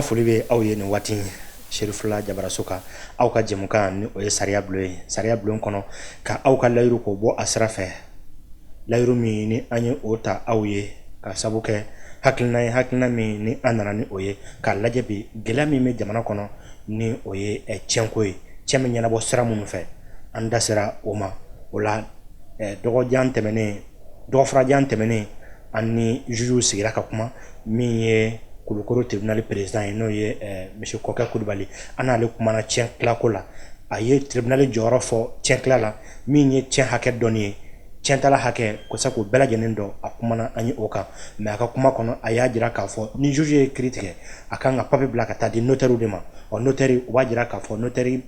Foli bɛ aw ye nin waati Serifula Jabaraso kan, aw ka jɛmukan ni o ye sariya bulon ye. Sariya bulon kɔnɔ, ka aw ka layiru k'o bɔ a sira fɛ, layiru min ni an ye o ta aw ye ka sabu kɛ hakilina ye, hakilina min ni an nana ni o ye k'a lajɛ bi gɛlɛya min bɛ jamana kɔnɔ, ni o ye tiɲɛko ye, tiɲɛ bɛ ɲɛnabɔ sira minnu fɛ, an da sera o ma. O la, dɔgɔjan tɛmɛnen, dɔgɔfurajan tɛmɛnen, an ni jugew sigira ka kuma. Min ye Kulukoro tribunal président ye, n'o ye monsieur Kɔkɛ Kulubali, an n'ale kumana tiɲɛ tilako la. A ye tribunal jɔyɔrɔ fɔ tiɲɛ tila la, min ye tiɲɛ hakɛ dɔnni ye, tiɲɛtala hakɛ, ko se k'o bɛɛ lajɛlen dɔn. A kumana an ye o kan, mais a ka kuma kɔnɔ, a y'a jira k'a fɔ ni juge ye kiiri tigɛ, a kan ka papier bila ka taa di notaire de ma. Ɔ, notaire, u b'a jira k'a fɔ notaire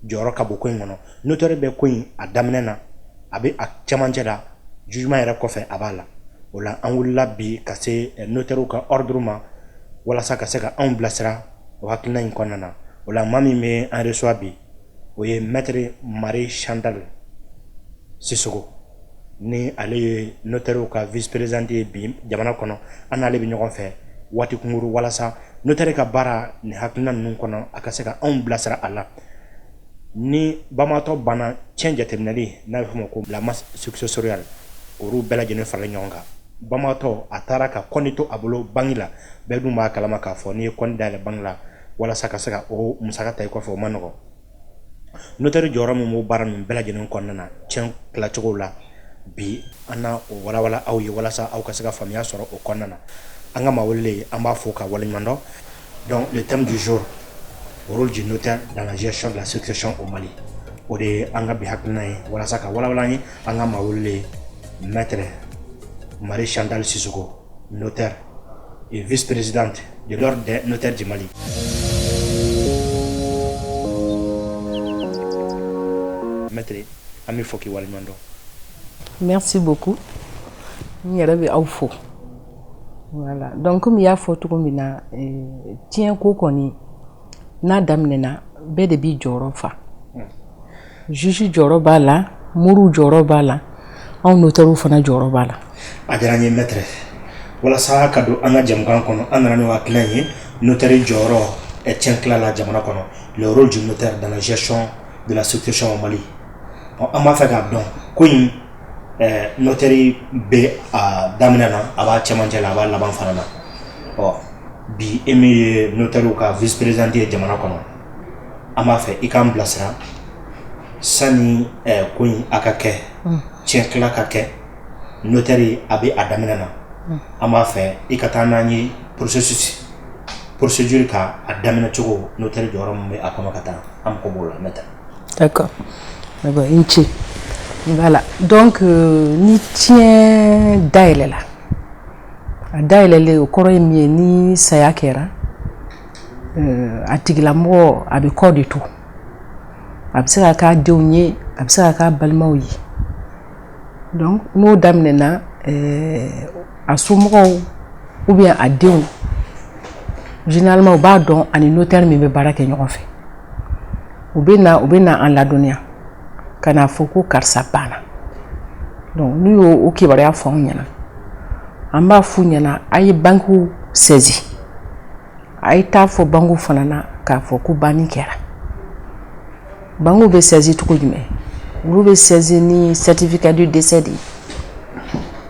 jɔyɔrɔ ka bon ko in kɔnɔ. Notaire bɛ ko in a daminɛ na, a bɛ a cɛmancɛ la, jugement yɛrɛ kɔfɛ, a b'a la. O la, an wulila bi ka se notaire ka ordre ma walasa ka se ka anw bilasira o hakilina in kɔnɔna na. O la, maa min bɛ an reçoit bi, o ye maître Marie Chantal Sissoko, ni ale ye notaire ka vice présidente ye bi jamana kɔnɔ. An n'ale bɛ ɲɔgɔn fɛ waati kunkuru walasa notaire ka baara nin hakilina ninnu kɔnɔ, a ka se ka anw bilasira a la. Ni banbaatɔ banna, tiɲɛ jateminɛli n'a bɛ f'o ma ko la masse successorale, olu bɛɛ lajɛlen faralen ɲɔgɔn kan. Banbaatɔ a taara ka compte to a bolo banque la. Bɛɛ dun b'a kalama k'a fɔ n'i ye compte dayɛlɛ banque la, walasa ka se ka o musaka ta i kɔfɛ, o ma nɔgɔn. Notaire jɔyɔrɔ min b'o baara ninnu bɛɛ lajɛlen kɔnɔna na, tiɲɛ tilacogo la bi, an na o walawala aw ye walasa aw ka se ka faamuya sɔrɔ o kɔnɔna na. An ka maa welelen, an b'a fo ka waleɲuman dɔn. Donc, le thème du jour, rôle du notaire dans la gestion de la succession au Mali, o de ye an ka bi hakilina ye walasa ka walawala an ye. An ka maa welelen, maître Marie Chantal Sissoko, notaire et vice-présidente de l'Ordre des notaires du Mali. Maître, an bɛ fɔ k'i waleɲuman dɔn. Merci beaucoup. N yɛrɛ bɛ aw fo. Voilà. Donc, komi i y'a fɔ cogo min na, tiɲɛ ko kɔni n'a daminɛna, bɛɛ de b'i jɔyɔrɔ fa. Juge jɔyɔrɔ b'a la, moriw jɔyɔrɔ b'a la, anw notairew fana jɔyɔrɔ b'a la. A diyara n ye, maître. Walasa ka don an ka jɛmukan kɔnɔ, an nana n'o hakilina ye, notaire jɔyɔrɔ tiɲɛ tila la jamana kɔnɔ, le rôle du notaire dans la gestion de la succession au Mali. Ɔ, an b'a fɛ k'a dɔn ko in, notaire bɛ a daminɛ na, a b'a cɛmancɛ la, a b'a laban fana na. Ɔ, bi, e min ye notaire ka vice présidente ye jamana kɔnɔ, an b'a fɛ i k'an bilasira sani ko in a ka kɛ, tiɲɛ tila ka kɛ, notaire a bɛ a daminɛ na. An b'a fɛ i ka taa n'an ye processus, procédure ka a daminɛ cogo, notaire jɔyɔrɔ min bɛ a kɔnɔ ka taa. An mako b'o la, maître. D'accord. D'accord, i ni ce. Voilà. Donc, ni tiɲɛ dayɛlɛla, a dayɛlɛlen, o kɔrɔ ye min ye, ni saya kɛra, a tigilamɔgɔ a bɛ kɔ de to. A bɛ se ka k'a denw ye, a bɛ se ka k'a balimaw ye. Donc n'o daminɛna, a somɔgɔw ou bien a denw, généralement u b'a dɔn ani notaire min bɛ baara kɛ ɲɔgɔn fɛ, u bɛ na an ladɔnniya ka n'a fɔ ko karisa banna. Donc n'u y'o o kibaruya fɔ anw ɲɛna, an b'a f'u ɲɛna: a ye banques saisi, a ye taa fɔ banque fana na k'a fɔ ko banni kɛra. Banque bɛ saisi cogo jumɛn? Olu bɛ saisi ni certificat de décès de ye.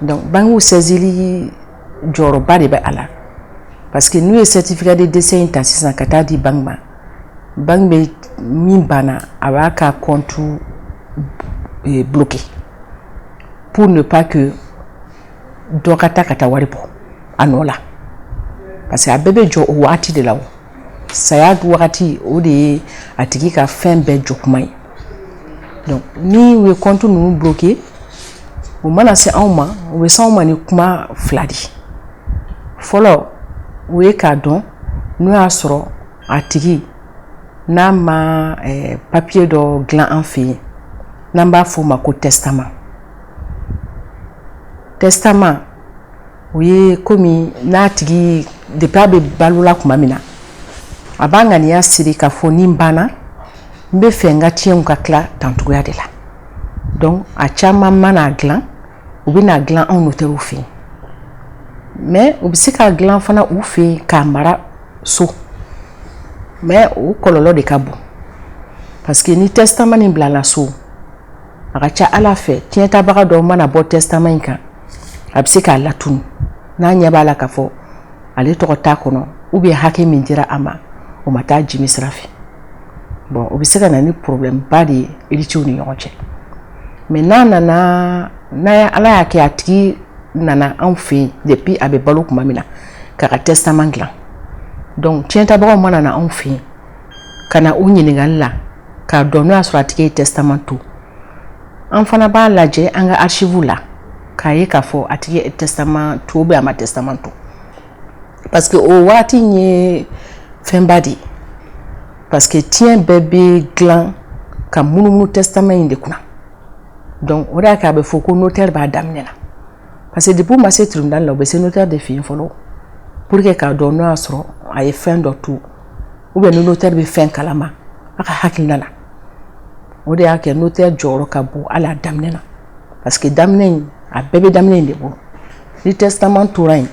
Donc banque saisili jɔyɔrɔba de bɛ a la, parce que n'u ye certificat de décès in ta sisan ka taa di banque ma, banque bɛ min banna, a b'a ka compte bloqué pour ne pas que dɔ ka taa ka taa wari bɔ a nɔ la, parce que a bɛɛ bɛ jɔ o waati de la. O saya wagati, o de ye a tigi ka fɛn bɛɛ jɔ kuma ye. Donc ni u ye compte ninnu bloqué, o mana se anw ma, u bɛ se anw ma ni kuma fila de ye. Fɔlɔ, o ye k'a dɔn n'o y'a sɔrɔ a tigi n'a ma papier dɔ dilan an fɛ yen, n'an b'a f'o ma ko testament. Testament, o ye komi n'a tigi, depuis a bɛ balola tuma min na, a b'a ŋaniya siri k'a fɔ ni n banna, n bɛ fɛ n ka tiɲɛw ka tila tancogoya de la. Donc a caman mana dilan, u bɛ n'a dilan anw notɛriw fɛ yen, mais u bɛ se k'a dilan fana u fɛ yen k'a mara so. Mais o kɔlɔlɔ de ka bon, parce que ni testament nin bilala so, a ka ca ala fɛ, tiɲɛtabaga dɔw mana bɔ testament in kan, a bɛ se k'a latunu n'a ɲɛ b'a la k'a fɔ ale tɔgɔ t'a kɔnɔ, ou bien hakɛ min dira a ma, o ma taa jimi sira fɛ. Bon, o bɛ se ka na ni problème ba de ye héritiers ni ɲɔgɔn cɛ. Mais n'a nana, n'a Ala y'a kɛ a tigi nana anw fɛ yen depuis a bɛ balo tuma min na k'a ka testament dilan, donc tiɲɛtabagaw mana na anw fɛ yen ka na u ɲininkali la k'a dɔn n'o y'a sɔrɔ a tigi ye testament to, an fana b'a lajɛ an ka archive la k'a ye k'a fɔ a tigi ye testament to ou bien a ma testament to, parce que o waati in ye fɛnba de ye, parce que tiɲɛ bɛɛ bɛ dilan ka munumunu testament in de kunna. Donc o de y'a kɛ a bɛ fɔ ko notaire b'a daminɛ na, parce que depuis u ma se tribunal la, u bɛ se notaire de fɛ yen fɔlɔ pour que k'a dɔn n'o y'a sɔrɔ a ye fɛn dɔ to, ou bien ni notaire bɛ fɛn kalama a ka hakilina la. O de y'a kɛ notaire jɔyɔrɔ ka bon hali a daminɛ na, parce que daminɛ in, a bɛɛ bɛ daminɛ in de bolo. Ni testament tora yen,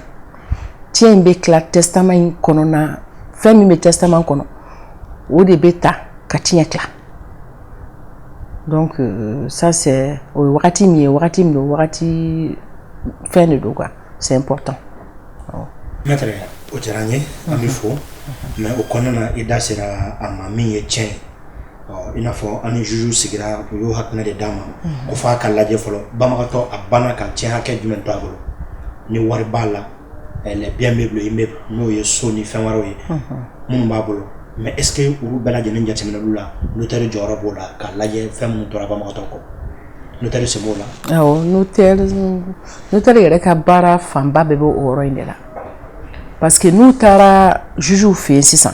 tiɲɛ in bɛ tila testament in kɔnɔna. Fɛn min bɛ testament kɔnɔ, o de bɛ ta ka tiɲɛ tila. Donc ça, c'est o ye wagati min ye, wagati min don, wagati fɛn de don quoi, c'est important. Maître, o diyara n ye, an bɛ fo. Mais o kɔnɔna na, i da sera a ma min ye tiɲɛ ye, i n'a fɔ an ni juge sigira, u y'o hakilina de d'an ma ko f'a ka lajɛ fɔlɔ, banbagatɔ a banna ka tiɲɛ hakɛ jumɛn to a bolo, ni wari b'a la, les biens meubles, immeubles, n'o ye so ni fɛn wɛrɛw ye minnu b'a bolo. Mais est ce que olu bɛɛ lajɛlen jateminɛliw la, notaire jɔyɔrɔ b'o la k'a lajɛ fɛn minnu tora banbagatɔ kɔ? Notaire sen b'o la? Awɔ, notaire yɛrɛ ka baara fanba bɛɛ bɛ o yɔrɔ in de la, parce que n'u taara juge fɛ yen sisan,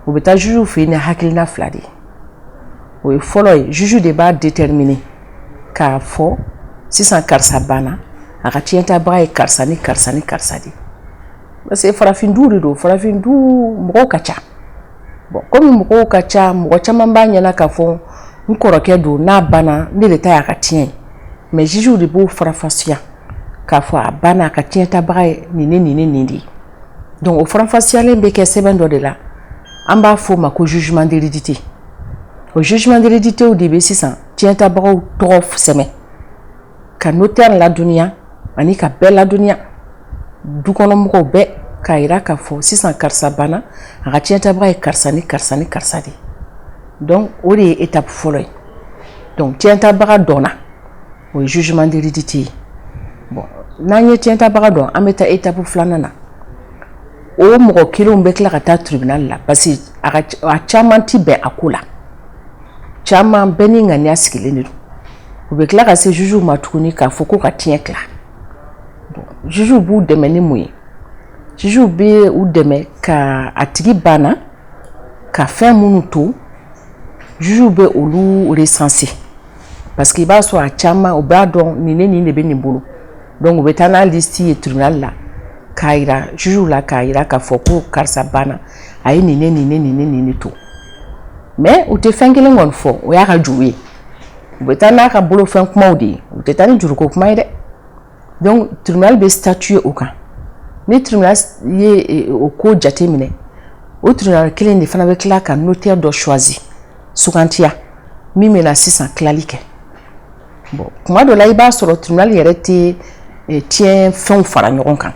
u bɛ taa juge fɛ yen ni hakilina fila de ye. O ye fɔlɔ ye, juge de b'a déterminer k'a fɔ sisan karisa banna, a ka tiɲɛtabaga ye karisa ni karisa ni karisa de, parce que farafin du de don, farafin du mɔgɔw ka ca. Bon, komi mɔgɔw ka ca, mɔgɔ caman b'a ɲɛna k'a fɔ n kɔrɔkɛ don, n'a banna, ne de ta y'a ka tiɲɛ ye. Mais juge de b'o farafasiya k'a fɔ a banna, a ka tiɲɛtabaga ye nin ni nin ni nin de ye. Donc o faranfasiyalen bɛ kɛ sɛbɛn dɔ de la, an b'a fɔ o ma ko jugement d'hérédité. O jugement d'hérédité de bɛ sisan tiɲɛtabagaw tɔgɔ sɛbɛn ka notaire ladɔnniya ani ka bɛɛ ladɔnniya, dukɔnɔmɔgɔw bɛɛ, k'a yira k'a fɔ sisan karisa banna, a ka tiɲɛtabaga ye karisa ni karisa ni karisa de. Donc o de ye étape fɔlɔ ye. Donc tiɲɛtabaga dɔnna, o ye jugement d'hérédité ye. Bon, n'an ye tiɲɛtabaga dɔn, an bɛ taa étape filanan na. O mɔgɔ kelenw bɛ tila ka taa tribunal la, parce que a caman ti bɛn a ko la, caman bɛɛ ni ŋaniya sigilen de don. U bɛ tila ka se juge ma tuguni k'a fɔ ko ka tiɲɛ tila. Juge b'u dɛmɛ ni mun ye? Juge bɛ u dɛmɛ ka a tigi banna ka fɛn minnu to, juge bɛ olu recenser, parce que i b'a sɔrɔ a caman u b'a dɔn nin ne nin de bɛ nin bolo. Donc u bɛ taa n'a liste ye tribunal la k'a yira juge la, k'a yira k'a fɔ ko karisa banna, a ye nin ne nin ne nin ne nin de to. Mais u tɛ fɛn kelen kɔni fɔ, o y'a ka juru ye. U bɛ taa n'a ka bolofɛn kumaw de ye, u tɛ taa ni juruko kuma ye dɛ. Donc tribunal bɛ statuer o kan. Ni tribunal ye o ko jate minɛ, o tribunal kelen de fana bɛ tila ka notaire dɔ choisi, sugantiya min bɛna sisan tilali kɛ. Bon, kuma dɔ la, i b'a sɔrɔ tribunal yɛrɛ tɛ tiɲɛ fɛnw fara ɲɔgɔn kan,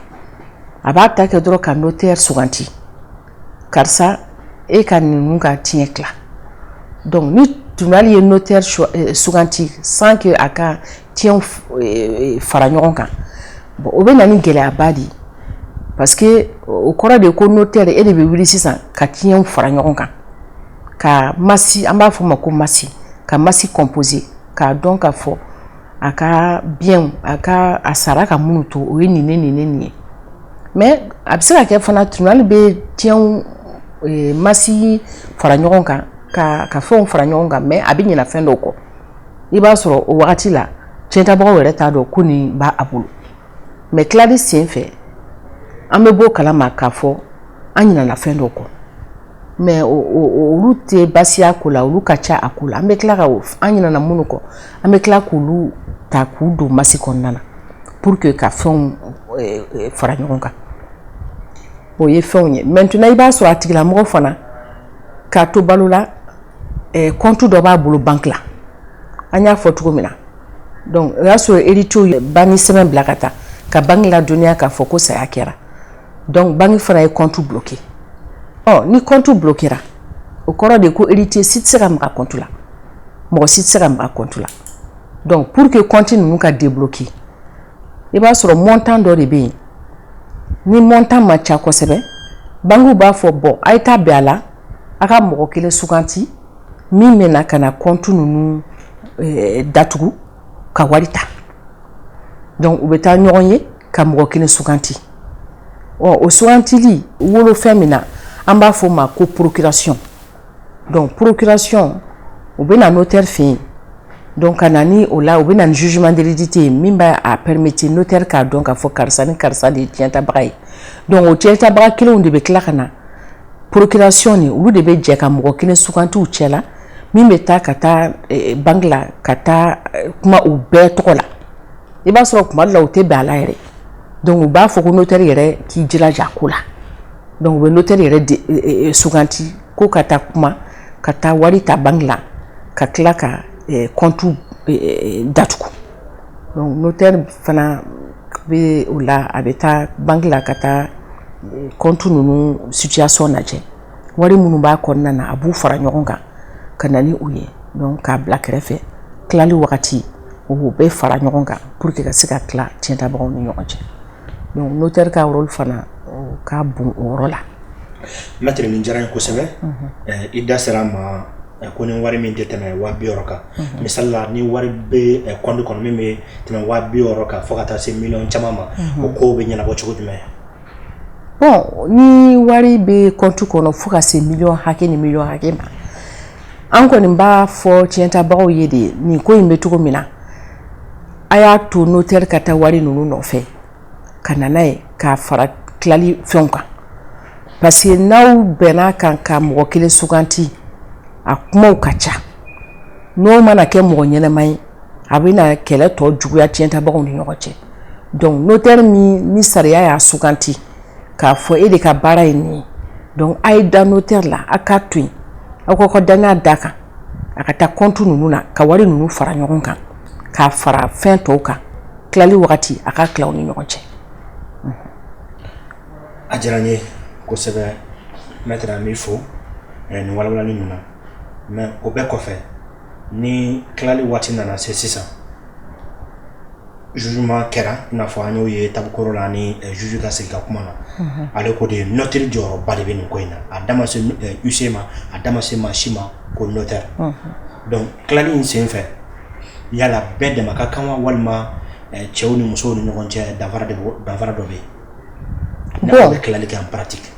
a b'a ta kɛ dɔrɔn ka notaire suganti: karisa, e ka ninnu ka tiɲɛ tila. Donc ni tribunal ye notaire suganti sans que a ka tiɲɛw fara ɲɔgɔn kan, bon, o bɛ na ni gɛlɛyaba de ye, parce que o kɔrɔ de ye ko notaire, e de bɛ wuli sisan ka tiɲɛw fara ɲɔgɔn kan, ka masse, an b'a fɔ o ma ko masse, ka masse composer, k'a dɔn k'a fɔ a ka biens, a ka a sara ka minnu to, o ye nin ne nin ne nin ye. Mais a bɛ se ka kɛ fana, tribunal bɛ tiɲɛw masse fara ɲɔgɔn kan, ka fɛnw fara ɲɔgɔn kan, mais a bɛ ɲinɛ fɛn dɔw kɔ. I b'a sɔrɔ o wagati la, tiɲɛtabagaw yɛrɛ t'a dɔn ko nin b'a a bolo. Mais tilali sen fɛ, an bɛ bɔ o kalama k'a fɔ an ɲinɛna fɛn dɔw kɔ. Mais olu tɛ baasiya ko la, olu ka ca a ko la. An bɛ tila ka an ɲinɛna minnu kɔ, an bɛ tila k'olu ta k'u don masse kɔnɔna na pour que ka fɛnw fara ɲɔgɔn kan. O ye fɛnw ye. Maintenant, i b'a sɔrɔ a tigilamɔgɔ fana K'a to balo la, compte dɔ b'a bolo banque la, an y'a fɔ cogo min na. Donc o y'a sɔrɔ héritiers ye banni sɛbɛn bila ka taa ka banque ladɔnniya k'a fɔ ko saya kɛra. Donc banque fana ye compte bloqué. Ɔ, ni compte bloquéra, o kɔrɔ de ko héritier si tɛ se ka maga compte la, mɔgɔ si tɛ se ka maga compte la. Donc pour que compte ninnu ka débloquer, i b'a sɔrɔ montant dɔ de bɛ yen. Ni montant ma ca kosɛbɛ, banque b'a fɔ: bon, a ye taa bɛn a la, a ka mɔgɔ kelen suganti min bɛ na ka na compte ninnu datugu ka wari ta. Donc u bɛ taa ɲɔgɔn ye ka mɔgɔ kelen suganti. Ɔ, o sugantili wolofɛn min na, an b'a fɔ o ma ko procuration. Donc procuration, u bɛ na notaire fɛ yen. Donc ka na ni o la, u bɛ na ni jugement d'hérédité ye min b'a a permettre notaire k'a dɔn k'a fɔ karisa ni karisa de ye tiɲɛtabaga ye. Donc o tiɲɛtabaga kelenw de bɛ tila ka na procuration nin, olu de bɛ jɛ ka mɔgɔ kelen suganti u cɛ la min bɛ taa ka taa banque la ka taa kuma u bɛɛ tɔgɔ la. I b'a sɔrɔ kuma dɔ la, u tɛ bɛn a la yɛrɛ. Donc u b'a fɔ ko notaire yɛrɛ k'i jilaja a ko la. Donc u bɛ notaire yɛrɛ de suganti ko ka taa kuma, ka taa wari ta banque la, ka tila ka compte datugu. Donc notaire fana bɛ o la, a bɛ taa banque la ka taa compte ninnu situation lajɛ, wari minnu b'a kɔnɔna na, a b'u fara ɲɔgɔn kan ka na ni u ye. Donc k'a bila kɛrɛfɛ, tilali wagati, o bɛɛ fara ɲɔgɔn kan pour que ka se ka tila tiɲɛtabagaw ni ɲɔgɔn cɛ. Donc notaire ka rôle fana, o ka bon o yɔrɔ la. Maître, nin diyara n ye kosɛbɛ. I da sera a ma ko ni wari min tɛ tɛmɛ 60 000 kan. Misali la, ni wari bɛ compte kɔnɔ min bɛ tɛmɛ 60 000 kan fo ka taa se miliyɔn caman ma, o kow bɛ ɲɛnabɔ cogo jumɛn? Bon, ni wari bɛ compte kɔnɔ fo ka se miliyɔn hakɛ ni miliyɔn hakɛ ma, an kɔni b'a fɔ tiɲɛtabagaw ye de, nin ko in bɛ cogo min na, a y'a to notaire ka taa wari ninnu nɔfɛ ka na n'a ye k'a fara tilali fɛnw kan, parce que n'aw bɛn'a kan ka mɔgɔ kelen suganti, a kumaw ka ca. N'o mana kɛ mɔgɔ ɲɛnɛma ye, a bɛ na kɛlɛ tɔ juguya tiɲɛtabagaw ni ɲɔgɔn cɛ. Donc notaire min ni sariya y'a suganti k'a fɔ e de ka baara ye nin ye, donc a ye da notaire la, a k'a to yen, aw k'aw ka danaya d'a kan, a ka taa compte ninnu na ka wari ninnu fara ɲɔgɔn kan k'a fara fɛn tɔw kan. Tilali wagati, a ka tila u ni ɲɔgɔn cɛ. A diyara n ye kosɛbɛ, maître. An b'i fo nin walawalali ninnu na. Mais o bɛɛ kɔfɛ, ni tilali waati nana se sisan, jugement kɛra, i n'a fɔ an y'o ye tabukɔrɔ la ni juge ka sigi ka kuma na, ale ko de notaire jɔyɔrɔba de bɛ nin ko in na. A da ma se huissier ma, a da ma se maa si ma ko notaire. Donc tilali in sen fɛ, yala bɛɛ dama ka kan wa, walima cɛw ni musow ni ɲɔgɔn cɛ danfara dɔ bɛ yen? Bon, bɛ tilali kɛ en pratique.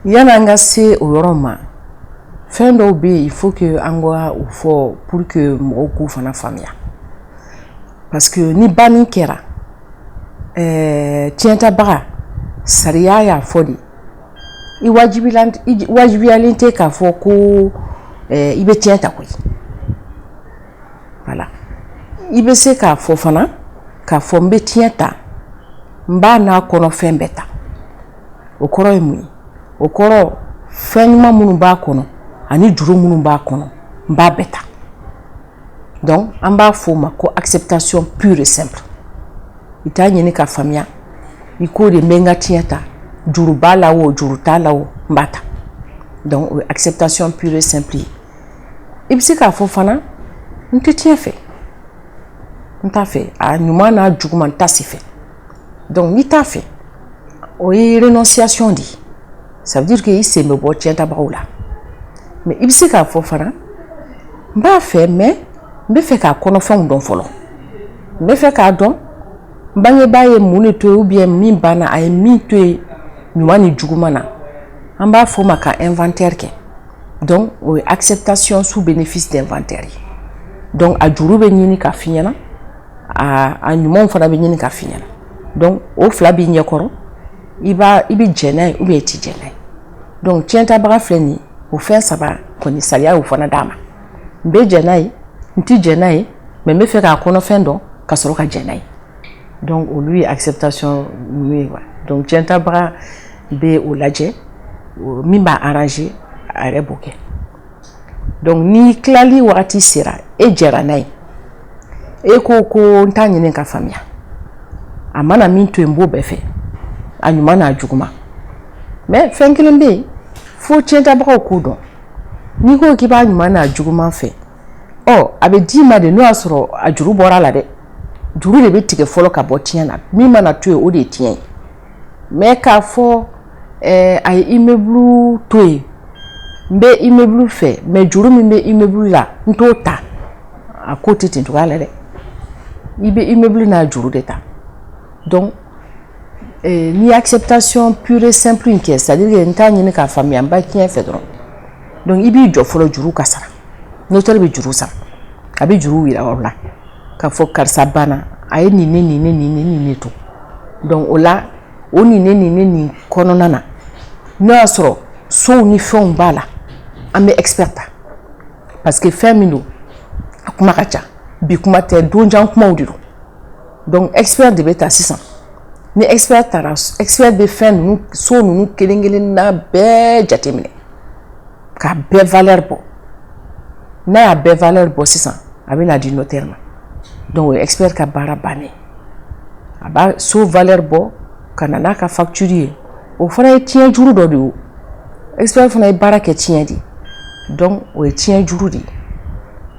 Yan'an ka se o yɔrɔ ma, fɛn dɔw bɛ yen, il faut que an ka o fɔ pour que mɔgɔw k'u fana faamuya, parce que ni banni kɛra, tiɲɛtabaga, sariya y'a fɔ de, i wajibiyalen tɛ k'a fɔ ko i bɛ tiɲɛ ta koyi. Voilà, i bɛ se k'a fɔ fana k'a fɔ n bɛ tiɲɛ ta, n b'a n'a kɔnɔ fɛn bɛɛ ta. O kɔrɔ ye mun ye? O kɔrɔ, fɛn ɲuman minnu b'a kɔnɔ ani juru minnu b'a kɔnɔ, n b'a bɛɛ ta. Donc an b'a fɔ o ma ko acceptation pure et simple. I t'a ɲini ka faamuya, i k'o de n bɛ n ka tiɲɛ ta, juru b'a la o, juru t'a la o, n b'a ta. Donc o ye acceptation pure et simple ye. I bɛ se k'a fɔ fana n tɛ tiɲɛ fɛ, n t'a fɛ, a ɲuman n'a juguman, n t'a si fɛ. Donc n'i t'a fɛ, o ye renonciation de ye. Ça veut dire que i sen bɛ bɔ tiɲɛtabagaw la. Mais i bɛ se k'a fɔ fana n b'a fɛ, mais n bɛ fɛ k'a kɔnɔfɛnw dɔn fɔlɔ, n bɛ fɛ k'a dɔn n bangebaa ye mun de to yen, ou bien min banna, a ye min to yen ɲuman ni juguman na. An b'a fɔ o ma ka inventaire kɛ. Donc o ye acceptation sous bénéfice d'inventaire ye. Donc a juru bɛ ɲini ka f'i ɲɛna, a ɲumanw fana bɛ ɲini ka f'i ɲɛna. Donc o fila b'i ɲɛkɔrɔ, i bɛ jɛn n'a ye ou bien i tɛ jɛn n'a ye. Donc tiɲɛtabaga filɛ nin ye, o fɛn saba kɔni, sariya y'o fana d'a ma: n bɛ jɛn n'a ye, n tɛ jɛn n'a ye, mais n bɛ fɛ k'a kɔnɔfɛn dɔn ka sɔrɔ ka jɛn n'a ye. Donc olu ye acceptation ninnu ye quoi. Donc tiɲɛtabaga bɛ o lajɛ, min b'a arranger, a yɛrɛ b'o kɛ. Donc ni tilali wagati sera, e jɛra n'a ye, e ko ko n t'a ɲini ka faamuya, a mana min to yen, n b'o bɛɛ fɛ, a ɲuman n'a juguman. Mais fɛn kelen bɛ yen fo tiɲɛtabagaw k'o dɔn: n'i ko k'i b'a ɲuman n'a juguman fɛ, ɔ a bɛ d'i ma de n'o y'a sɔrɔ a juru bɔra a la dɛ. Juru de bɛ tigɛ fɔlɔ ka bɔ tiɲɛ na. Min mana to yen, o de ye tiɲɛ ye. Mais k'a fɔ a ye immeuble to yen, n bɛ immeuble fɛ, mais juru min bɛ immeuble la, n t'o ta, a ko tɛ ten cogoya la dɛ. I bɛ immeuble n'a juru de ta. Donc ni acceptation pure et simple in kɛ, c'est à dire que n t'a ɲini k'a faamuya, n b'a tiɲɛ fɛ dɔrɔn. Donc i b'i jɔ fɔlɔ, juru ka sara. Notaire bɛ juru sara, a bɛ juru yira aw la k'a fɔ karisa banna, a ye nin ni nin ni nin ni nin de to. Donc o la, o nin ni nin ni nin kɔnɔna na, n'o y'a sɔrɔ sow ni fɛnw b'a la, an bɛ expert ta, parce que fɛn min don, a kuma ka ca bi, kuma tɛ, donjan kumaw de don. Donc expert de bɛ ta sisan. Ni expert taara, expert bɛ fɛn ninnu, so ninnu kelen kelenna bɛɛ jateminɛ k'a bɛɛ valeur bɔ. N'a y'a bɛɛ valeur bɔ sisan, a bɛ n'a di notaire ma. Donc o ye expert ka baara bannen. A b'a so valeur bɔ ka na n'a ka facture ye. O fana ye tiɲɛ juru dɔ de ye. O expert fana ye baara kɛ tiɲɛ de ye, donc o ye tiɲɛ juru de ye.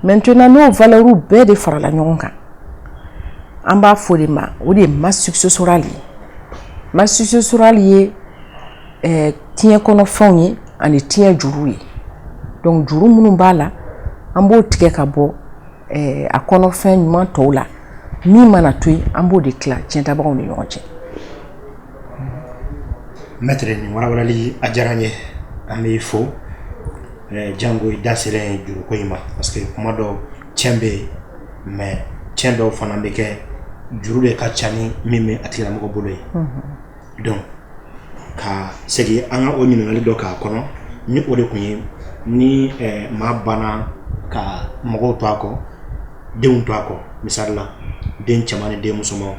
Maintenant, n'o valeur bɛɛ de farala ɲɔgɔn kan, an b'a fɔ de ma, o de ye masse successorale ye. Masse successorale ye tiɲɛ kɔnɔfɛnw ye ani tiɲɛ juru ye. Donc juru minnu b'a la, an b'o tigɛ ka bɔ a kɔnɔfɛn ɲuman tɔw la. Min mana to yen, an b'o de tila tiɲɛtabagaw ni ɲɔgɔn cɛ. Maître, nin walawalali a diyara n ye, an b'i fo. Jango i da selen juruko in ma, parce que kuma dɔw tiɲɛ bɛ yen, mais tiɲɛ dɔw fana bɛ kɛ, juru de ka ca ni min bɛ a tigilamɔgɔ bolo ye. Donc ka segin an ka o ɲininkali dɔ k'a kɔnɔ, ni o de tun ye ni maa banna ka mɔgɔw to a kɔ, denw to a kɔ, misali la den cɛman ni den musomanw,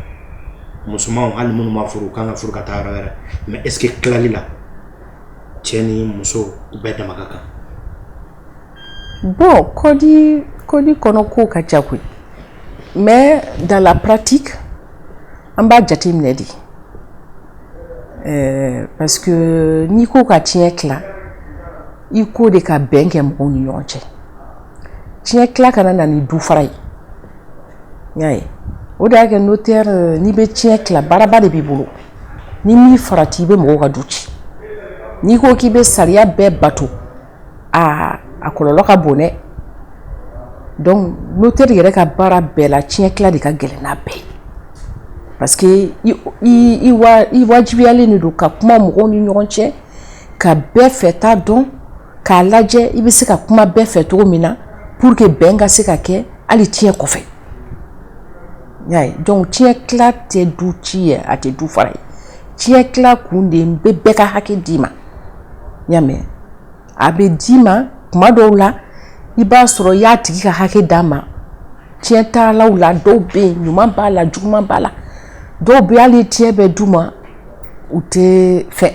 musomanw hali minnu ma furu, u kan ka furu ka taa yɔrɔ wɛrɛ, mais est ce que tilali la, cɛ ni muso u bɛɛ dama ka kan? Bon, code kɔnɔ ko ka ca koyi, mais dans la pratique, an b'a jateminɛ de, parce que n'i ko ka tiɲɛ tila, i ko de ka bɛn kɛ mɔgɔw ni ɲɔgɔn cɛ. Tiɲɛ tila kana na ni du fara ye. N y'a ye, o de y'a kɛ notaire, n'i bɛ tiɲɛ tila, baaraba de b'i bolo. Ni m'i farati, i bɛ mɔgɔw ka du ci. N'i ko k'i bɛ sariya bɛɛ bato, aa, a kɔlɔlɔ ka bon dɛ. Donc notaire yɛrɛ ka baara bɛɛ la, tiɲɛ tila de ka gɛlɛn n'a bɛɛ ye, parce que i wajibiyalen de don ka kuma mɔgɔw ni ɲɔgɔn cɛ, ka bɛɛ fɛ ta dɔn, k'a lajɛ i bɛ se ka kuma bɛɛ fɛ cogo min na pour que bɛn ka se ka kɛ hali tiɲɛ kɔfɛ. I y'a ye? Donc tiɲɛ tila tɛ du ci ye, a tɛ du fara ye. Tiɲɛ tila kun de ye n bɛ bɛɛ ka hakɛ d'i ma. I y'a mɛn? A bɛ d'i ma kuma dɔw la, i b'a sɔrɔ i y'a tigi ka hakɛ d'a ma. Tiɲɛ taalaw la, dɔw bɛ yen, ɲuman b'a la, juguman b'a la. Dɔw bɛ yen, hali tiɲɛ bɛ d'u ma, u tɛ fɛ.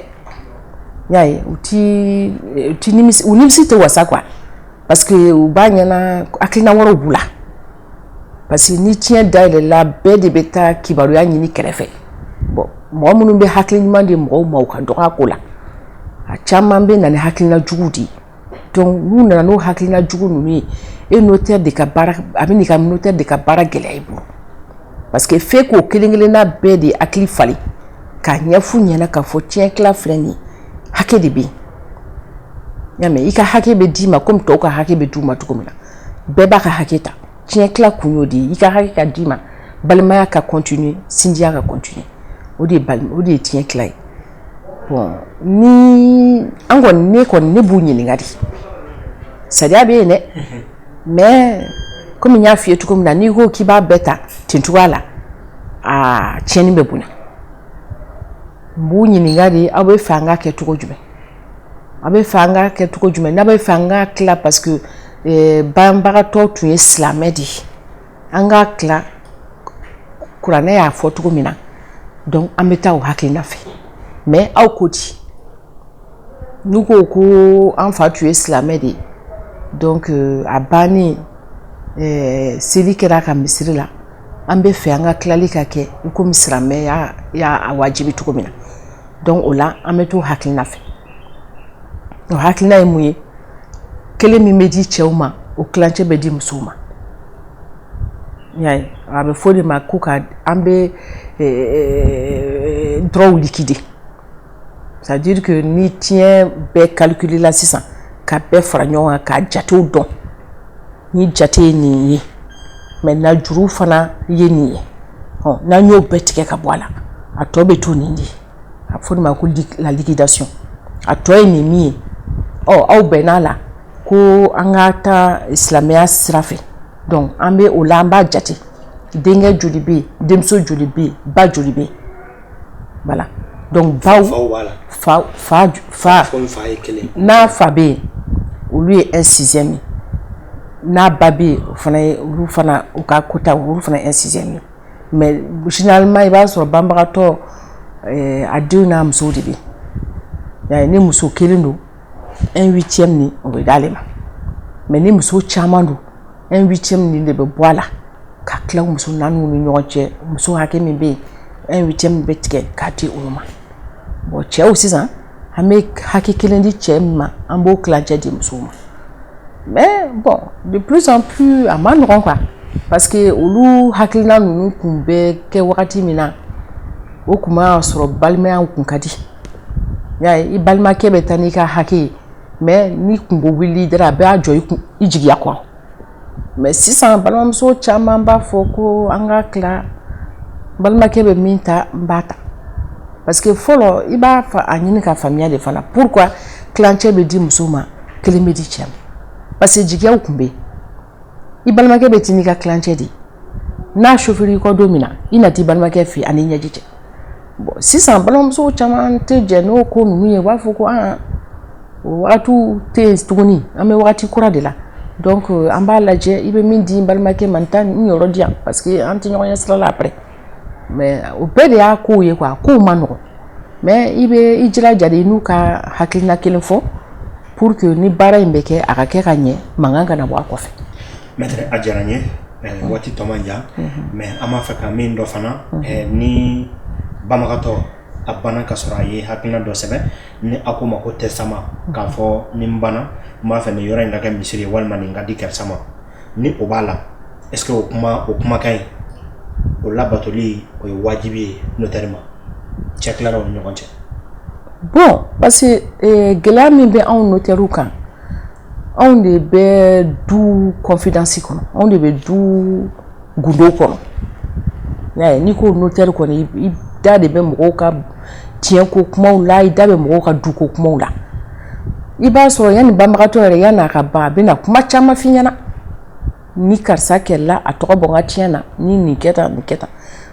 I y'a ye? U ti nimisi, u nimisi tɛ wasa quoi, parce que u b'a ɲɛna hakilina wɛrɛw b'u la. Parce que ni tiɲɛ dayɛlɛla, bɛɛ de bɛ taa kibaruya ɲini kɛrɛfɛ. Bon, mɔgɔ minnu bɛ hakili ɲuman di mɔgɔw ma, u ka dɔgɔ a ko la. A caman bɛ na ni hakilina jugu de ye. Donc n'u nana n'o hakilina jugu ninnu ye, e notaire de ka baara, a bɛ n'i ka notaire de ka baara gɛlɛya i bolo, parce que f'e k'o kelen kelenna bɛɛ de hakili falen k'a ɲɛf'u ɲɛna k'a fɔ tiɲɛ tila filɛ nin ye, hakɛ de bɛ yen. I y'a mɛn? I ka hakɛ bɛ d'i ma komi tɔw ka hakɛ bɛ d'u ma cogo min na. Bɛɛ b'a ka hakɛ ta. Tiɲɛ tila kun y'o de ye: i ka hakɛ ka d'i ma, balimaya ka continuer, sinjiya ka continuer. O de ye tiɲɛ tila ye. Bon, ni an kɔni, ne kɔni, ne b'u ɲininka de. Sariya bɛ yen dɛ, mais komi n y'a f'i ye cogo min na, n'i ko k'i b'a bɛɛ ta ten cogoya la, aa, tiɲɛni bɛ bonya. N b'u ɲininka de: aw bɛ fɛ an ka kɛ cogo jumɛn? Aw bɛ fɛ an ka kɛ cogo jumɛn? N'a bɛ fɛ an ka tila, parce que banbagatɔ tun ye silamɛ de ye, an ka tila kuranɛ y'a fɔ cogo min na, donc an bɛ taa o hakilina fɛ. Mais aw ko di? N'u ko ko an fa tun ye silamɛ de ye, Donc a bannen, seli kɛra a ka misiri la. An bɛ fɛ an ka tilali ka kɛ i komi silamɛya y'a wajibi cogo min na. Donc o la, an bɛ t'o hakilina fɛ. O hakilina ye mun ye? Kelen min bɛ di cɛw ma, o tilancɛ bɛ di musow ma. I y'a ye, a bɛ fɔ o de ma ko ka an bɛ droits liquider, c'est à dire que ni tiɲɛ bɛɛ calculer la sisan, ka bɛɛ fara ɲɔgɔn kan, k'a jatew dɔn, ni jate ye nin ye, maintenant juru fana ye nin ye, ɔ n'an y'o bɛɛ tigɛ ka bɔ a la, a tɔ bɛ to nin de ye. A bɛ fɔ o de ma ko la liquidation. A tɔ ye nin min ye, ɔ aw bɛnn'a la ko an ka taa silamɛya sira fɛ. Donc an bɛ o la, an b'a jate denkɛ joli bɛ yen, denmuso joli bɛ yen, ba joli bɛ yen. Voilà, donc baw Faw b'a la. Fa, fa, fa. Komi fa ye kelen. N'a fa bɛ yen, olu ye 1/6 ye. N'a ba bɛ yen, o fana ye, olu fana u ka quota, olu fana ye 1/6 ye. Mais généralement, i b'a sɔrɔ banbagatɔ, a denw n'a musow de bɛ yen. Ni muso kelen don, 1/8 ni o bɛ d'ale ma. Mais ni muso caman don, 1/8 ni de bɛ bɔ a la ka tila muso naaniw ni ɲɔgɔn cɛ. Muso hakɛ min bɛ yen, 1/8 bɛ tigɛ k'a di olu ma. Bon, cɛw sisan, an bɛ hakɛ kelen di cɛ min ma, an b'o tilancɛ di musow ma. Mais bon, de plus en plus, a ma nɔgɔn quoi, parce que olu hakilina ninnu kun bɛ kɛ wagati min na, o kun b'a sɔrɔ balimaya kun ka di. I y'a ye, i balimakɛ bɛ taa n'i ka hakɛ ye, mais ni kungo wuli dɔrɔn, a b'a jɔ i kun, i jigiya kɔrɔ. Mais sisan, balimamuso caman b'a fɔ ko an ka tila, balimakɛ bɛ min ta, n b'a ta. Parce que fɔlɔ, i b'a a ɲini ka faamuya de fana pourquoi tilancɛ bɛ di muso ma, kelen bɛ di cɛ ma, parce que jigiyaw kun bɛ yen. I balimakɛ bɛ taa n'i ka tilancɛ de ye, n'a chauffeur i kɔ don min na, i na t'i balimakɛ fɛ yen ani ɲɛji cɛ. Bon, sisan balimamuso caman tɛ jɛ n'o ko ninnu ye. U b'a fɔ ko aa, o wagatiw tɛ yen tuguni, an bɛ wagati kura de la. Donc an b'a lajɛ, i bɛ min di n balimakɛ ma, n ta n yɔrɔ di yan, parce que an tɛ ɲɔgɔn ɲɛ sira la après. Mais o bɛɛ de y'a kow ye quoi. Kow ma nɔgɔn, mais i bɛ i jilaja de i n'u ka hakilina kelen fɔ pour que ni baara in bɛ kɛ, a ka kɛ ka ɲɛ, mankan kana bɔ a kɔfɛ. Maître, a diyara n ye. Waati tɔ man jan, mais an b'a fɛ ka min dɔ fana, ni banbagatɔ a banna ka sɔrɔ a ye hakilina dɔ sɛbɛn, ni a ko ma ko testament, k'a fɔ ni n banna, n b'a fɛ nin yɔrɔ in ka kɛ misiri ye walima nin ka di karisa ma, ni o b'a la, est ce que o kuma, o kumakan in, o labatoli, o ye wajibi ye notaire ma, cɛkilalaw ni ɲɔgɔn cɛ? Bon, parce que gɛlɛya min bɛ anw notaires kan, anw de bɛ du confidence kɔnɔ, anw de bɛ du gundo kɔnɔ. I y'a ye, n'i ko notaire kɔni, i da de bɛ mɔgɔw ka tiɲɛ ko kumaw la, i da bɛ mɔgɔw ka du ko kumaw la. I b'a sɔrɔ yanni banbagatɔ yɛrɛ, yanni a ka ban, a bɛ na kuma caman f'i ɲɛna: ni karisa kɛlɛla, a tɔgɔ bɔ n ka tiɲɛ na, ni nin kɛ tan, nin kɛ tan.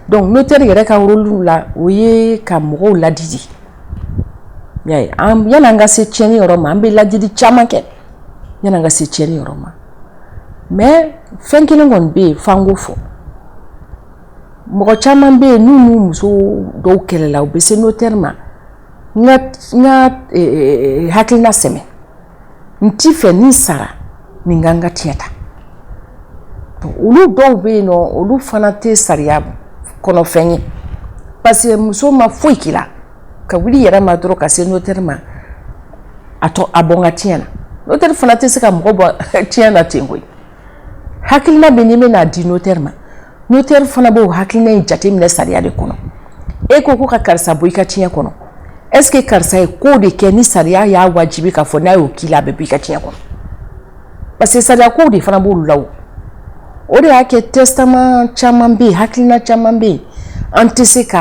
Donc notaire yɛrɛ ka rôle la, o ye ka mɔgɔw ladidi. I y'a ye, an yanni an ka se tiɲɛni yɔrɔ ma, an bɛ ladili caman kɛ yanni an ka se tiɲɛni yɔrɔ ma. Mais fɛn kelen kɔni bɛ yen f'an k'o fɔ: mɔgɔ caman bɛ yen n'u n'u muso dɔw kɛlɛla, u bɛ se notaire ma, n ka hakilina sɛmɛ, n ti fɛ ni sara nin ka n ka tiɲɛ ta. Olu dɔw bɛ yen nɔ, olu fana tɛ sariya kɔnɔfɛn ye, parce que muso ma foyi k'i la, ka wuli yɛrɛ ma dɔrɔn ka se notaire ma, a tɔ a bɔ n ka tiɲɛ na. Notaire fana tɛ se ka mɔgɔ bɔ tiɲɛ na ten koyi. Hakilina bɛ n'i bɛna di notaire ma, notaire fana b'o hakilina in jateminɛ sariya de kɔnɔ. E ko ko ka karisa bɔ i ka tiɲɛ kɔnɔ, est ce que karisa ye ko de kɛ ni sariya y'a wajibi k'a fɔ n'a y'o k'i la, a bɛ bɔ i ka tiɲɛ kɔnɔ? Parce que sariya kow de fana b'olu la. O o de y'a kɛ testament caman bɛ yen, hakilina caman bɛ yen, an tɛ se ka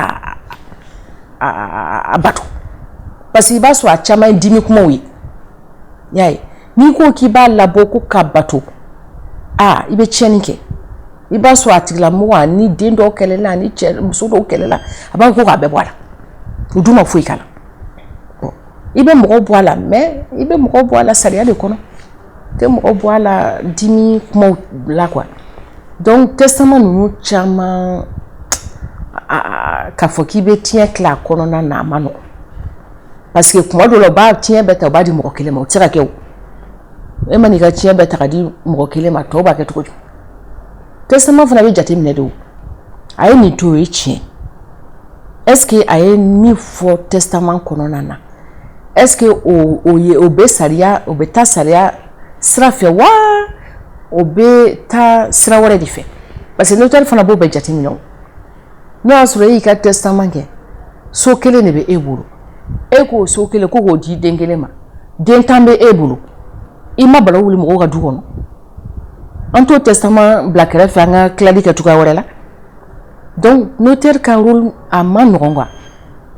a bato, parce que i b'a sɔrɔ a caman ye dimi kumaw ye. I y'a ye, n'i ko k'i b'a labɔ ko ka bato, aa, i bɛ tiɲɛni kɛ. I b'a sɔrɔ a tigilamɔgɔ, a ni den dɔw kɛlɛla, a ni cɛ muso dɔw kɛlɛla, a b'a fɔ ko k'a bɛɛ bɔ a la, o dun ma foyi k'a la. Bon, i bɛ mɔgɔw bɔ a la, mais i bɛ mɔgɔw bɔ a la sariya de kɔnɔ, i tɛ mɔgɔw bɔ a la dimi kumaw la quoi. Donc testament ninnu caman, k'a fɔ k'i bɛ tiɲɛ tila a kɔnɔna na, a ma nɔgɔn, parce que kuma dɔw la, u b'a tiɲɛ bɛɛ ta, u b'a di mɔgɔ kelen ma. O tɛ se ka kɛ. O E ma n'i ka tiɲɛ bɛɛ ta ka di mɔgɔ kelen ma, tɔw b'a kɛ cogo di? Testament fana bɛ jateminɛ de. O a ye nin to, o ye tiɲɛ. Est ce que a ye min fɔ testament kɔnɔna na, est ce que o ye o bɛ sariya, o bɛ taa sariya sira fɛ wa, o bɛ taa sira wɛrɛ de fɛ? Parce que notaire fana b'o bɛɛ jateminɛ. O n'o y'a sɔrɔ e y'i ka testament kɛ, so kelen de bɛ e bolo, e k'o so kelen ko k'o di den kelen ma, den 10 bɛ e bolo, i ma balawu wuli mɔgɔw ka du kɔnɔ, an t'o testament bila kɛrɛfɛ, an ka tilali kɛ cogoya wɛrɛ la. Donc notaire ka rôle a ma nɔgɔn quoi,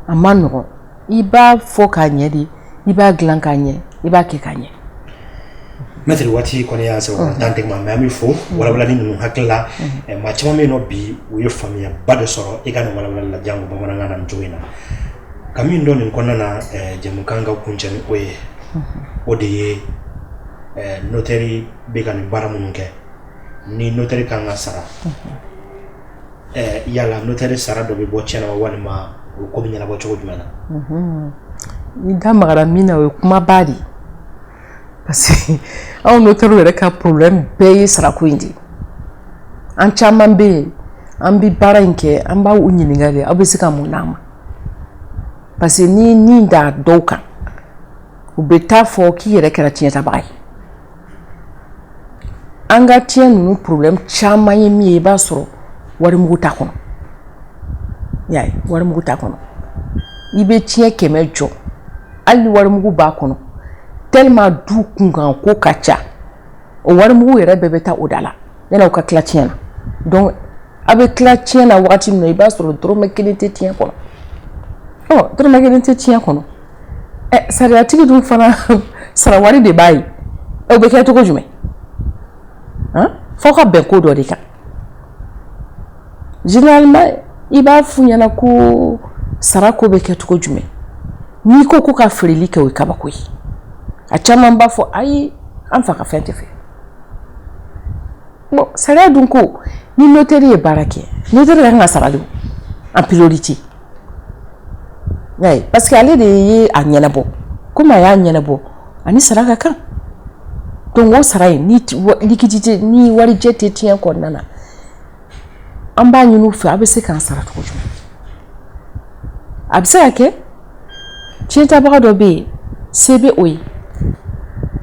a ma nɔgɔn. I b'a fɔ k'a ɲɛ de, i b'a dilan k'a ɲɛ, i b'a kɛ k'a ɲɛ. Maître, waati kɔni y'a sɛbɛn tan tɛ ma, mais an bɛ fo walawalali ninnu. Hakili la, maa caman bɛ yen nɔ bi, u ye faamuyaba de sɔrɔ i ka nin walawalali la, jango bamanankan na nin cogo in na. Ka min dɔn nin kɔnɔna na, jɛmukan ka kuncɛ ni o ye, o de ye notaire bɛ ka nin baara minnu kɛ, ni notaire kan ka sara, yala notaire sara dɔ bɛ bɔ tiɲɛna wa, walima o ko bɛ ɲɛnabɔ cogo jumɛn na? Ni da magara min na, o ye kumaba de ye, parce que anw notaire yɛrɛ ka problème bɛɛ ye sarako in de ye. An caman bɛ yen, an bɛ baara in kɛ, an b'aw ɲininka de, aw bɛ se ka mun d'an ma? Parce que ni nin da dɔw kan, u bɛ taa fɔ k'i yɛrɛ kɛra tiɲɛtabaga ye. An ka tiɲɛ ninnu problème caman ye min ye, i b'a sɔrɔ warimugu t'a kɔnɔ. I y'a ye, warimugu t'a kɔnɔ. I bɛ tiɲɛ 100 jɔ, hali ni warimugu b'a kɔnɔ, tellement du kunkan ko ka ca, o warimugu yɛrɛ bɛɛ bɛ taa o da la yanni ka tila tiɲɛ na. Donc a bɛ tila tiɲɛ na wagati min na, i b'a sɔrɔ dɔrɔmɛ kelen tɛ tiɲɛ kɔnɔ. Ɔ dɔrɔmɛ kelen tɛ tiɲɛ kɔnɔ, ɛ sariyatigi dun fana sara wari de b'a ye. O bɛ kɛ cogo jumɛn? Han, f'aw ka bɛn ko dɔ de kan. Généralement, i b'a f'u ɲɛna ko sara ko bɛ kɛ cogo jumɛn? N'i ko ko ka feereli kɛ, o ye kabako ye. A caman b'a fɔ ayi, an fa ka fɛn tɛ fɛ. Bon, sariya dun ko ni notaire ye baara kɛ, notaire ka kan ka sara de en priorité. Y'a ye, parce que ale de ye a ɲɛnabɔ. Komi a y'a ɲɛnabɔ, ani sara ka kan. Donc o sara in, ni liquidité, ni warijɛ tɛ tiɲɛ kɔnɔna na, an b'a ɲini u fɛ, a bɛ se k'an sara cogo jumɛn? A bɛ se ka kɛ tiɲɛtabaga dɔ bɛ yen, se bɛ o ye.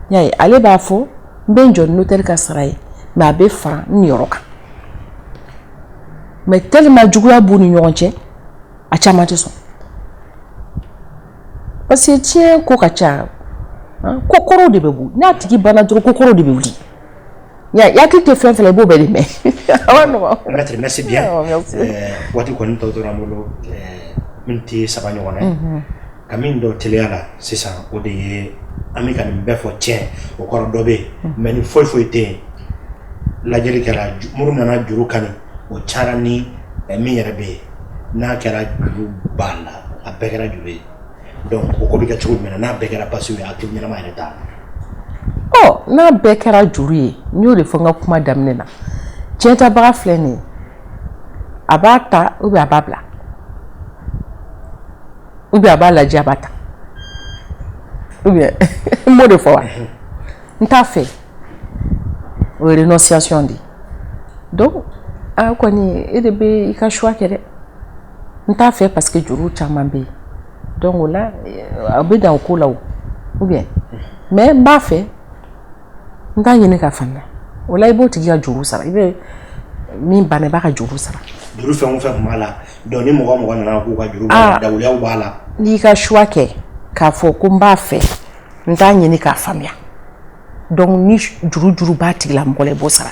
Y'a ye, ale b'a fɔ n bɛ n jɔ ni notaire ka sara ye, mais a bɛ fara n niyɔrɔ kan. Mais tellement juguya b'u ni ɲɔgɔn cɛ, a caman tɛ sɔn, parce que tiɲɛ ko ka ca, ko kɔrɔw de bɛ bɔ. N'a tigi banna dɔrɔn, ko kɔrɔw de bɛ wuli. Ya hakili tɛ fɛn fɛn la, i b'o bɛɛ de mɛn. A ma nɔgɔn. Maître, merci bien. Merci. Waati kɔni tɔ tora an bolo miniti 3 ɲɔgɔn na ye. Ka min dɔn teliya la sisan, o de ye an bɛ ka nin bɛɛ fɔ tiɲɛ, o kɔrɔ dɔ bɛ yen, mais ni foyi foyi tɛ yen, lajɛli kɛra, minnu nana juru kani, o cayara ni min yɛrɛ bɛ yen. N'a kɛra juru b'a la, a bɛɛ kɛra juru ye. Donc o ko bɛ kɛ cogo jumɛn na, n'a bɛɛ kɛra passif ye, actif ɲɛnama yɛrɛ t'a la? Ɔ, n'a bɛɛ kɛra juru ye, n y'o de fɔ n ka kuma daminɛ na, tiɲɛtabaga filɛ nin ye, a b'a ta ou bien a b'a bila, ou bien a b'a lajɛ, a b'a ta, ou bien n b'o de fɔ wa, n t'a fɛ, o ye renonciation de ye. Donc a kɔni, e de bɛ i ka choix kɛ dɛ. N t'a fɛ parce que juru caman bɛ yen. Donc o la, a bɛ dan o ko la o, ou bien mais n b'a fɛ, n t'a ɲini ka faamuya. O la, i b'o tigi ka juru sara, i bɛ min banna, i b'a ka juru sara. Juru fɛn o fɛn tun b'a la, donc ni mɔgɔ o mɔgɔ nana k'u ka juru b'a la, dawuliyaw b'a la. N'i ka choix kɛ k'a fɔ ko n b'a fɛ, n t'a ɲini k'a faamuya, donc ni juru juru b'a tigilamɔgɔ la, i b'o sara.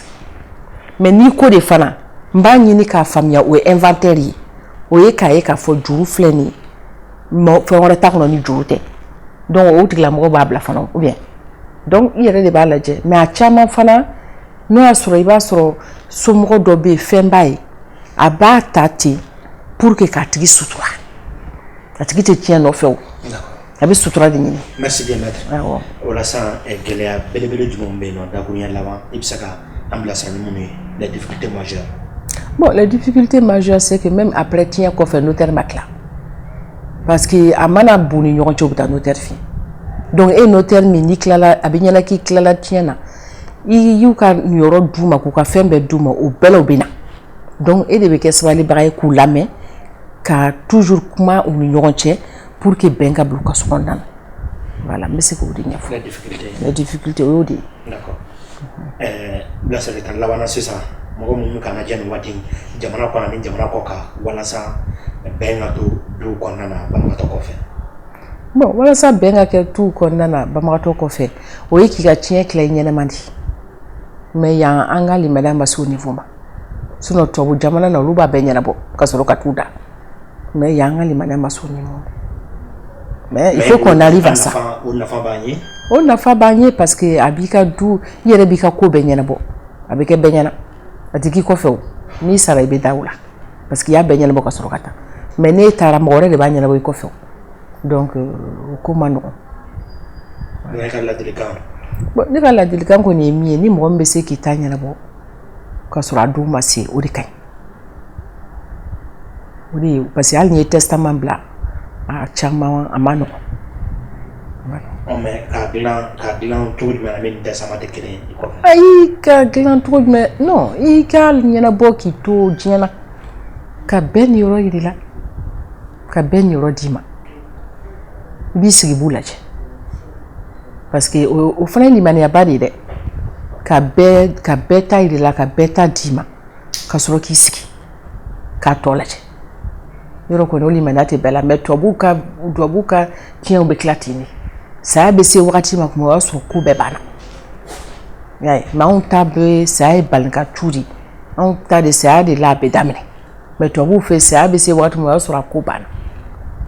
Mais n'i ko de fana n b'a ɲini k'a faamuya, o ye inventaire ye, o ye k'a ye k'a fɔ juru filɛ nin ye, fɛn wɛrɛ t'a kɔnɔ ni juru tɛ. Donc o tigilamɔgɔ b'a bila fana, ou bien donc i yɛrɛ de b'a lajɛ. Mais a caman fana, n'o y'a sɔrɔ i b'a sɔrɔ somɔgɔ dɔ bɛ yen, fɛn b'a ye, a b'a ta ten pour que k'a tigi sutura. A tigi tɛ tiɲɛ nɔfɛ, o a bɛ sutura de ɲini. Merci bien, maître. Awɔ. O la sisan, gɛlɛya belebele jumɛn bɛ yen nɔ, dakuruɲɛ laban, i bɛ se ka an bilasira ni minnu ye, les difficultés majeures? Bon, les difficultés majeures, c'est que même après tiɲɛ kɔfɛ, notaire ma tila, parce que a mana b'u ni ɲɔgɔn cɛ, u bɛ taa notaire fɛ yen. Donc e notaire min n'i tilala, a bɛ ɲɛna k'i tilala tiɲɛ na, i y'u ka niyɔrɔ d'u ma, k'u ka fɛn bɛɛ d'u ma, o bɛɛ la u bɛ na. Donc e de bɛ kɛ sabalibaga ye k'u lamɛn, ka toujours kuma u ni ɲɔgɔn cɛ pour que bɛn ka bila u ka so kɔnɔna na. Voilà, n bɛ se k'o de ɲɛfɔ. La difficulté. La difficulté, o y'o de ye. D'accord. Bilasiralikan laban na sisan, mɔgɔ minnu k'an lajɛ nin waati jamana kɔnɔ ani jamana kɔ kan, walasa bɛn ka to duw kɔnɔna na banabagatɔ kɔfɛ. Bon, walasa bɛn ka kɛ duw kɔnɔna na banabagatɔ kɔfɛ, o ye k'i ka tiɲɛ tila i ɲɛnama de. Mais yan, an ka limaniya ma se o niveau ma. Sinon tubabu jamana na, olu b'a bɛɛ ɲɛnabɔ ka sɔrɔ ka t'u da. Mais yan, an ka limaniya ma se o niveau ma. Mais il faut qu'on arrive à ça. O nafa b'an ye. O nafa b'an ye parce que a b'i ka du, i yɛrɛ b'i ka ko bɛɛ ɲɛnabɔ, a bɛ kɛ bɛɛ ɲɛna, a tɛ k'i kɔfɛ. O n'i sara, i bɛ da o la parce que i y'a bɛɛ ɲɛnabɔ ka sɔrɔ ka taa. Mais n'e taara, mɔgɔ wɛrɛ de b'a ɲɛnabɔ i kɔfɛ o. Donc o ko ma nɔgɔn. Ne ka ladilikan? Bon, ne ka ladilikan kɔni ye min ye, ni mɔgɔ min bɛ se k'i ta ɲɛnabɔ ka sɔrɔ a don ma se, o de ka ɲi. O de ye parce que hali n'i ye testament bila, a caman a ma nɔgɔn. Ɔ, mais k'a dilan cogo jumɛn na min ni testament tɛ kelen ye i kɔfɛ? Ayi, ka dilan cogo jumɛn? Non, i ka ɲɛnabɔ k'i to diɲɛ na, ka bɛɛ niyɔrɔ yir'i la, ka bɛɛ niyɔrɔ d'i ma, i b'i sigi i b'u lajɛ parce que o fana ye limaniyaba de ye dɛ, ka bɛɛ ta yir'i la, ka bɛɛ ta d'i ma, ka sɔrɔ k'i sigi k'a tɔ lajɛ. Yɔrɔ kɔni, o limaniya tɛ bɛɛ la. Mais tubabuw ka tiɲɛw bɛ tila ten de. Saya bɛ se wagati ma kuma, o y'a sɔrɔ ko bɛɛ banna, i y'a ye. Mais anw ta bɛ, saya ye balinka cu de. Anw ta de, saya de la a bɛ daminɛ. Mais tubabuw fɛ, saya bɛ se wagati min, o y'a sɔrɔ a ko banna.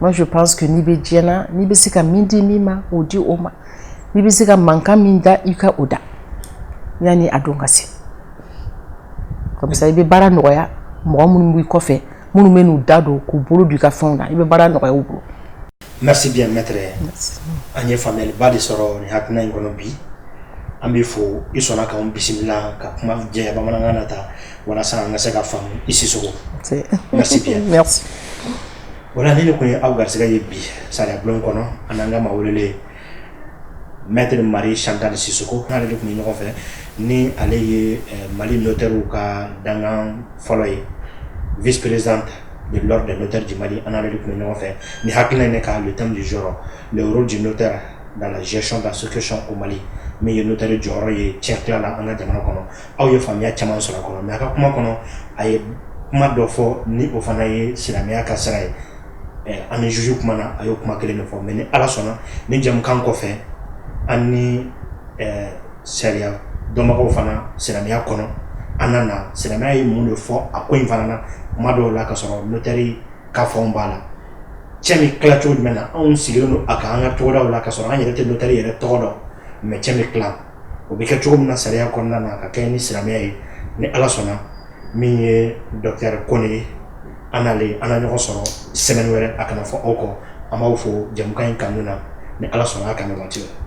Moi, je pense que n'i bɛ diɲɛ na, n'i bɛ se ka min di min ma, o di o ma. N'i bɛ se ka mankan min da, i ka o da yanni a don ka se. Comme ça, i bɛ baara nɔgɔya mɔgɔ minnu b'i kɔfɛ, minnu bɛ n'u da don k'u bolo don i ka fɛnw na, i bɛ baara nɔgɔya u bolo. Merci bien, maître. An ye faamuyaliba de sɔrɔ nin hakilina in kɔnɔ bi. An b'i fo, i sɔnna k'anw bisimila ka kuma jɛya bamanankan na ta walasa an ka se ka faamu. I Sisoko, merci bien. Merci. O la, ni ne kun ye aw garisɛgɛ ye bi sariya bulon kɔnɔ, an n'an ka maa welelen, maître Marie Chantal Sisoko, n'ale de tun bɛ ɲɔgɔn fɛ, ni ale ye Mali notaire ka dankan fɔlɔ ye, vice présidente de l'ordre des notaires du Mali. An n'ale de tun bɛ ɲɔgɔn fɛ ni hakilina in ne ka, le thème du jour, le rôle du notaire dans la gestion de la succession au Mali, min ye notaire jɔyɔrɔ ye tiɲɛ tila la an ka jamana kɔnɔ. Aw ye faamuya caman sɔrɔ a kɔnɔ. Mais a ka kuma kɔnɔ, a ye kuma dɔ fɔ ni o fana ye silamɛya ka sira ye. An ni juge kumana, a y'o kuma kelen de fɔ. Mais ni Ala sɔnna, ni jamukan kɔfɛ, an ni sariya dɔnbagaw fana silamɛya kɔnɔ, an na na silamɛya ye mun de fɔ a ko in fana na. Kuma dɔw la, ka sɔrɔ notaire ka fɛnw b'a la, cɛ bɛ tila cogo jumɛn na, anw sigilen don a kan an ka togodaw la, ka sɔrɔ an yɛrɛ tɛ notaire yɛrɛ tɔgɔ dɔn. Mais cɛ bɛ tila, o bɛ kɛ cogo min na sariya kɔnɔna na, ka kɛ ni silamɛya ye, ni Ala sɔnna, min ye docteur Kone ye, an n'ale an na ɲɔgɔn sɔrɔ semaine wɛrɛ. A kana fɔ aw kɔ. An b'aw fo jamukan in kanu na. Ni Ala sɔnna, a kana waati wɛrɛ.